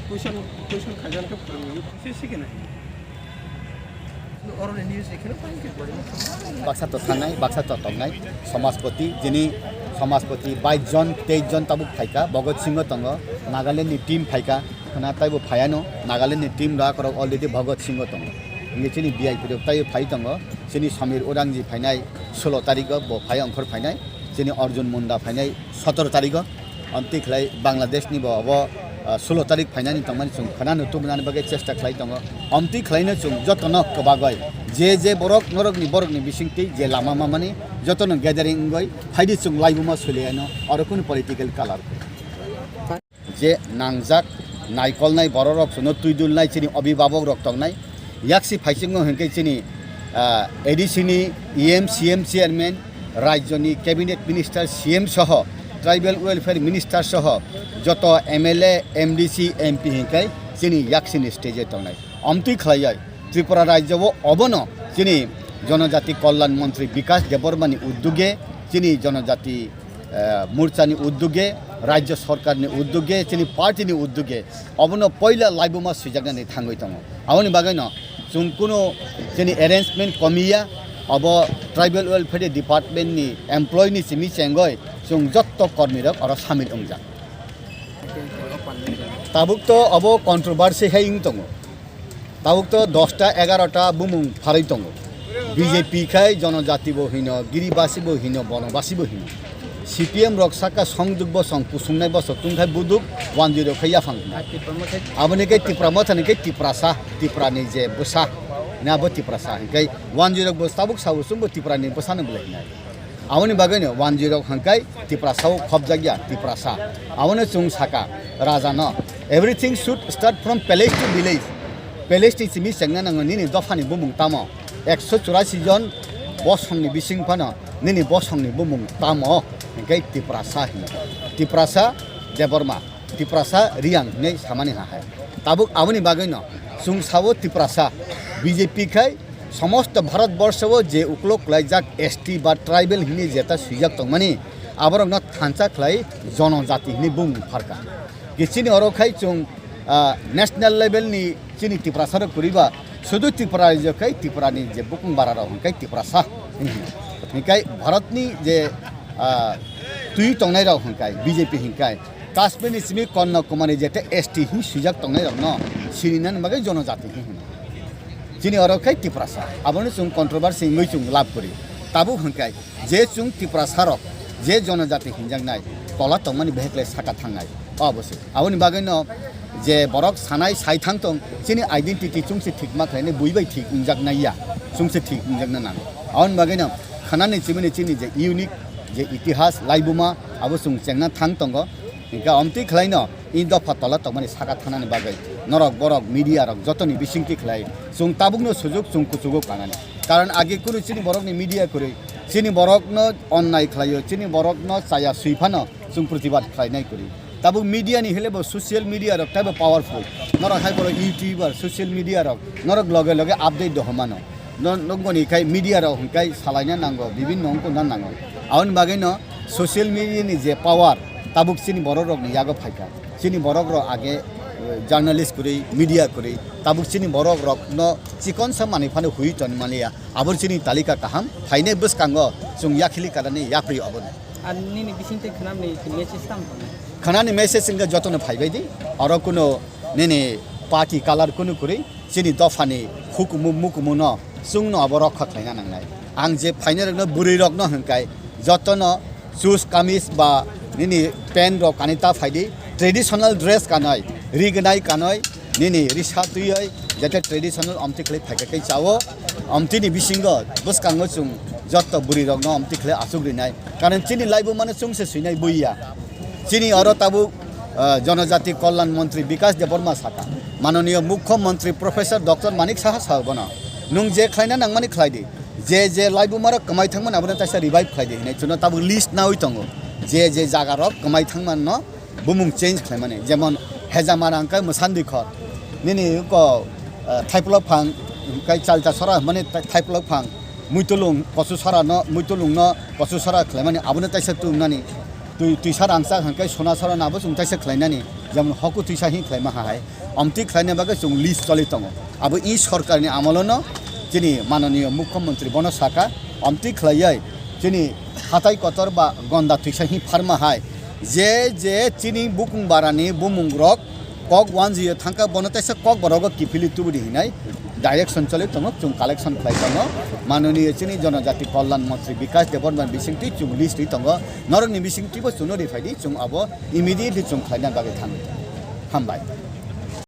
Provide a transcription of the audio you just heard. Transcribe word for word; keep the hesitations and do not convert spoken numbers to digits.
Question, question khaijak khe phwrwngwi se sikhe nai. Oroni news ekheno thank you very much. Baksa to thangnai, baksa to tongnai, Samajpati, jini Samajpati bais jon, teis jon tabuk phaikha, Bhagat Singh tongo, Nagaland ni team phaikha, khna taibo phaiano, Nagaland ni team rok rok already Bhagat Singh tongo. Hingke chini V I P rok taibo phai tongo, chini Samir Urangji phainai sulo tarikh o, bo phai ongkhor phainai, chini Arjun Munda phainai sotoro tarikh o. Amtwi khlai Bangladesh ni bo obo, ah, sulo tarik phainani tongmani chwng khwnano tubunani bagwi chesta khlai tongo. Amtwi khlaino chwng jotono kwbagwi je je borok norokni borokni bisingtwi je lama mamani jotono gathering wngwi phaidi chwng laibuma suliano oro kunu political color. Je nangjak naikolnai bororok chwngno twidulnai chini obibabok rok tongnai. Yaksi phaichingno hinkhe chini, ah, A D C ni E M, C M chairman, rajyoni cabinet minister, C M soho, tribal welfare minister soho, joto M L A, M D C, M P hinkhe chini yaksini stage o tongnai. Amtwi khlaiwi Tripura rajyo o obono chini Jonojati Kalyan Montri Bikas Debbarmani uddoge, chini Jonojati eh, Morchani uddoge, Rajya Sarkarni uddoge, chini partyni uddoge, obono poila laibuma swijaknani thangwi tongo. Aboni bagwino chwng kunu chini arrangement komiya, obo Tribal Welfare Department ni employee ni simi chengoi chwng jotto kormirok oro samil wngjak. Tabuk to obo controversy hai wng tongo. Tabuk to dosta egarota bumung pharwi tongo. B J P khai jonojati bo hino, giribasi bo hino, bonobasi bo hino. C P M rok saka songjwk bosong, kusungnai bosong tungkhai buduk, wanjwi rok khai yaphang hino. Aboni khe Tipra Motha ni khe Tiprasa, Tipra ni je bwsa, na bo Tiprasa. Hinkhe wanjwi rok bo tabuk sabo chwngbo Tipra ni bwsa no belai hinai. Aboni bagwino wanjwi rok hwnkhai Tiprasa o khobjakya Tiprasa. Abono chwng saka raja no. Everything should start from palace to village. Palace ni simi chengna nango nini dophani bumung tamo. Ekso churasi jon bosongni bising phano nini bosongni bumung tamo hwnkhe Tiprasa hino. Tiprasa Debbarma. Tiprasa Riyang hinwi samani ha hai. Tabuk aboni bagwino chwng sao Tiprasa B J P khai somosto Bharat borsho o je uklok klaijak S T ba tribal hinwi jeta swijak tongmani aborokno thansa khlai jonojati hinwi bumung pharkha. Kichini oro khai chwng, ah, national level ni chini Tiprasa rok kwrwi ba sudu Tripura rajyo khai Tripura ni je bukung bara rok hwnkhai Tiprasa hinwi hino. Hinkhai Bharat ni je, ah, twi tongnai rok hwnkhai B J P hinkhai Kashmir ni simi Kanyakumari jete S T hin swijak tongnai rokno sininani bagwi jonojati hin hino. Chini oro khai Tiprasa, abono chwng controversy wngwi chwng lab kwrwi. Tabuk hwnkhai je chwng Tiprasa rok je jonojati hinjaknai tola tongmani beheklai saka thangnai. O obo se. Aboni bagwino je borok sanai sai thang tong chini identity chwngse thik ma khlainai bui bai thik wngjaknai ya. Chwngse thik wngjakna nango. Aboni bagwino khwnani chimini chini je unique je itihas laibuma abo chwng chengna thang tongo. Hinkhe omtwi khlaino i dopha tola tongmani saka thanani bagwi norok borok media rok jotoni bisingtwi khlai chwng tabukno sujuk chwng kuchugo kanani. Karon age kunu chini borokni media kwrwi chini borokno onnai khlaio, chini borokno chaya swi phano chwng protibad khlainai kwrwi. Tabuk media ni hile bo social media rok taibo powerful. Norok hai borok YouTuber, social media rok norok loge loge update dohomano. No, nokgoni khai media rok hwnkhai salaina nango, bibinno wngkuna nango. Aboni bagwino social media ni je power tabuk chini borok rokni yago phaikha. Chini borok rok age, eh, journalist kwrwi, media kwrwi, tabuk chini borok rokno chikonsa manwi phano hui tonmaliya. Abo chini talika kaham phainai bwskango chwng yakhili kanani yapri obono. Ar nini bisingtwi khwnamni message tamo tongo? Khwnani message wngkha jotono phaibai di, oro kuno nini party color kunu kwrwi. Chini dophani hukumu mukumuno chwngno abo rokha khlaina nangnai. Ang je phainairokno bwrwirokno hwnkhai jotono shoes kamis ba nini pant rok kanwi ta phaidi, traditional dress kanwi, ri gwnai kanwi, nini risa twiwi jete traditional omtwi khlai phaikha khe chao. Omtwini bisingo bwskango chwng joto bwrwirokno omtwi khlai achuk rinai. Karon chini laibumano chwngse swinai buiya. Chini oro tabuk, ah, Jonojati Kalyan Montri Bikas Debbarma saka, Manoniyo Mukho Montri Professor Doctor Manik Saha sao bono, "Nwng je khlaina nangmani khlai di, je je laibumarok kwmai thangmani abono taisa revive khlai di," hinwi chwngno tabuk list naui tongo. Je je jagarok kwmai thangmanino bumung change khlaimani, jemon Hejamara hwnkhe Mwsandi Khor, nini ko, ah, Thaipulok Phang hwnkhe Chalta Sora hwnmani Thai-, Thaipulok Phang, Muitulung Kochu Sorano, Muitulungno Kochu Sora khlaimani, abono taisa tubunani. Twi, twisa rangchak hwnkhe sona sora nabo chwng taisa khlainani. jemon hoku twisa hin khlaima hai, amtwi khlaina bagwi chwng list choli tongo. Abo i sorkarni amolono chini mananiya mukhyamantri bono saka, amtwi khlaiwi chini hatai kotor ba gonda twisa hin pharma hai, je je chini bukung barani bumungrok kok wanjio thangkha, bono teisa kok borogo kiphilwi tubudi hinai direction choli tongo, chwng collection khlai tongo. Mananiya chini jonojati kalyan mantri Bikash Debbarma bisingtwi chwng list ri tongo, norokni bisingtwibo chwngno ri phaidi, chwng abo immediately chwng khlaina bagwi thangwi. Hambai.